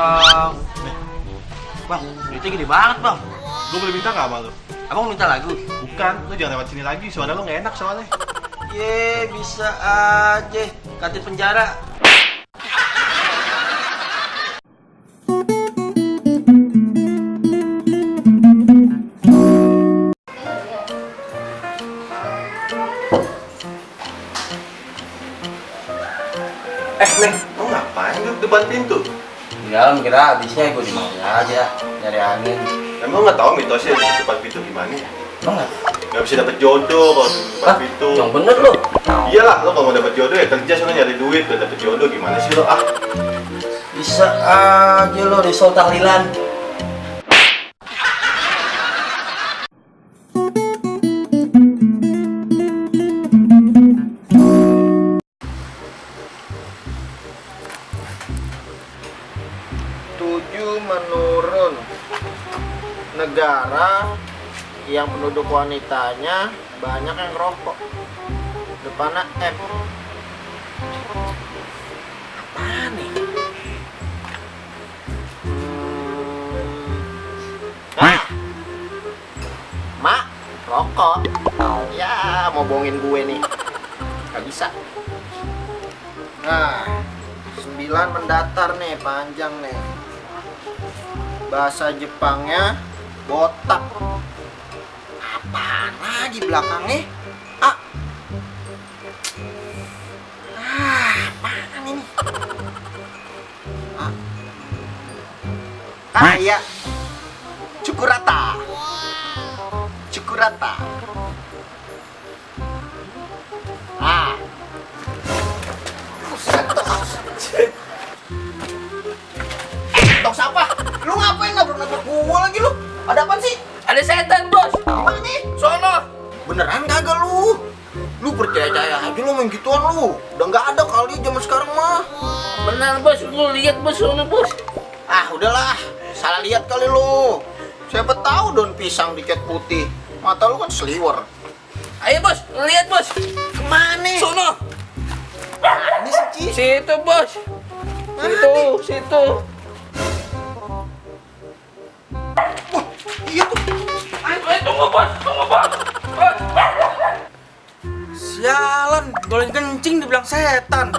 datang. Bang, duitnya gede banget bang. Gue boleh minta nggak sama lu? Abang minta lagu? Bukan, lu jangan lewat sini lagi, suara lu nggak enak soalnya. Ye, bisa aja. Kantin penjara. Neng, lu ngapain lu depan pintu? Di dalam kira habisnya gue di mana aja nyari angin. Emang nggak tahu mitosnya di depan pintu gimana? Emang nggak? Nggak bisa dapet jodoh kalau di depan pintu. Yang bener lo. Iyalah, lo kalau mau dapet jodoh ya kerja sana nyari duit, udah dapet jodoh gimana sih lo? Ah, Bisa aja lo risol tahlilan. Menurun negara yang penduduk wanitanya banyak yang ngerokok. Depannya M. Apaan nih? Mak, rokok. Ya, mau bohongin gue nih. Gak bisa. Nah, 9 mendatar nih, panjang nih. Bahasa Jepangnya botak. Apaan lagi belakangnya? Apaan ini? Iya. Cukurata. Cukurata. Tong sampah. Lu ngapain nabrak-nabrak gua lagi lu? Ada apaan sih? Ada setan, Bos. Gimana nih? Sono. Beneran kagak lu? Lu percaya aja lu main gituan lu. Udah nggak ada kali zaman sekarang mah. Benar, Bos. Lu lihat, Bos. Sono, Bos. Udahlah. Salah lihat kali lu. Siapa tahu daun pisang dicat putih. Mata lu kan seliwer. Ayo, Bos. Lihat, Bos. Kemana? Sono. Ini sih. Situ, Bos. Situ. Wah, iya tuh. Ayo, tunggu, Bos. Bos. Sialan, goleng kencing dibilang setan.